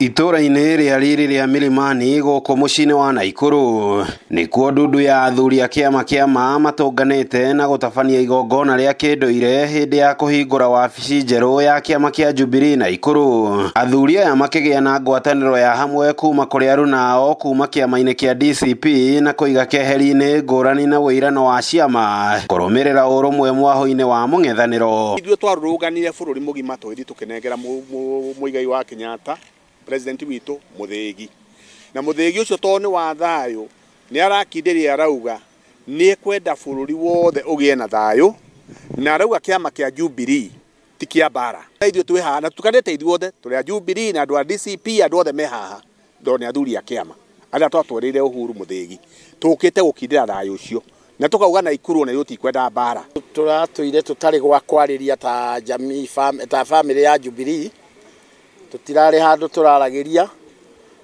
Itũra-inĩ rĩa riri rĩa Milimani gũkũ mũciĩ-inĩ wa Naikuru nĩkuo ndundu ya athuri a kĩama kĩa ma matũnganĩte na gũtabania igongona rĩa kĩndũire hĩndĩ ya kũhingũra wabici njerũ ya kĩama kĩa Jubilee Naikuru. Athuri aya makĩgĩa na ngwatanĩro ya hamwe kuma kũrĩ aruna ao kuma kĩama-inĩ kĩa DCP na kũiga keheri-inĩ ngũrani na wũirano wa ciama kũrũmĩrĩra ũrũmwe mwahũ-inĩ wa mũng'ethanĩro. Ithuĩ twarũrũnganire bũrũri mũgima tũgĩthiĩ tũkĩnengera Muigai wa Kenyatta president witũ Mũthĩgi, na Mũthĩgi ũcio tondũ nĩ wa thayũ nĩ arakindĩria, arauga nĩ ekwenda bũrũri wothe ũgĩe na thayũ, na arauga kĩama kĩa Jubilee ti kĩa mbara. Ithuĩ twĩ haha na tukanĩte ithuothe tũrĩ a Jubilee na andũ a DCP, andũ othe me haha tondũ nĩ athuri a kĩama arĩa twatwarĩire Uhuru Mũthĩgi, tũkĩte gũkindĩra thayũ ũcio na tukauga Naikuru ona ithuĩ tikwenda mbara. Tũratũire tũtarĩ gwa kwarĩria ta jamii ta family ya Jubilee, tũtirarĩ handũ tũraragĩria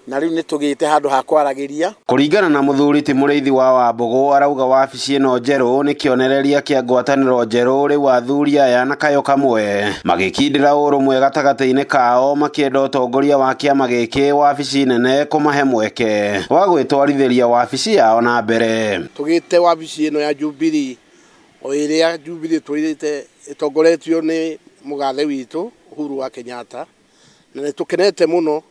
na rĩu nĩ tũgĩte handũ ha kwaragĩria. Kũringana na mũthuri ti Mũrĩithi wa Wambũgũ, arauga wabici ĩno njerũ nĩ kĩonereria kĩa ngwatanĩro njerũ, rĩu athuri aya na kayũ kamwe magĩkindĩra ũrũmwe gatagatĩ-inĩ kao makĩenda ũtongoria wa kĩama gĩkĩ wabici nene kũmahe mweke wa gwĩtwarithĩria wabici yao na mbere. Tũgĩte wabici ĩno ya Jubilee o ĩrĩa Jubilee twĩrĩte ĩtongoretio nĩ mũgathe witũ Uhuru wa Kenyatta, na nĩ tũkenete mũno.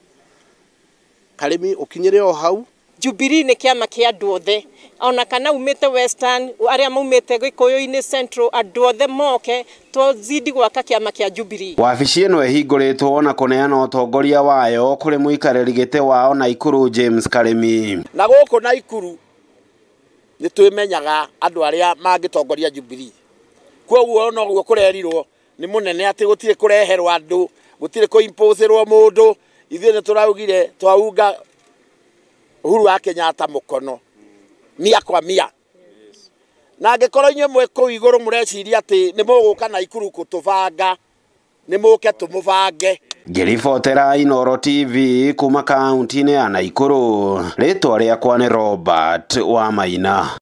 Karĩmi ũkinyĩre o hau. Jubilee nĩ kĩama kĩa andũ othe, ona kana umĩte Western, arĩa maumĩte Gĩkũyũ-inĩ Central, andũ othe moke tũzidi gwaka kĩama kĩa Jubilee. Wabici ĩno ĩhingũrĩtwo na kũneana ũtongoria wayo kũrĩ mũikarĩri gĩtĩ wao Naikuru James Karĩmi. Na gũkũ Naikuru nĩ twĩmenyaga andũ arĩa mangĩtongoria Jubilee, kwoguo noguo kũrerirwo nĩ mũnene atĩ gũtirĩ kũreherwo andũ, gũtirĩ kũimposerwo mũndũ. Ithuĩ nĩ tũraugire twaunga Uhuru wa Kenyatta mũkono mia kwa mia, na angĩkorwo inyuĩ mwĩ kũu igũrũ mũreciria atĩ nĩ mũgũka Naikuru kũtũbanga, nĩ mũke tũmũbange. Ngĩribotera Inooro TV kuma kaunti-inĩ ya Naikuru, rĩtwa rĩakwa nĩ Robert Wamaina.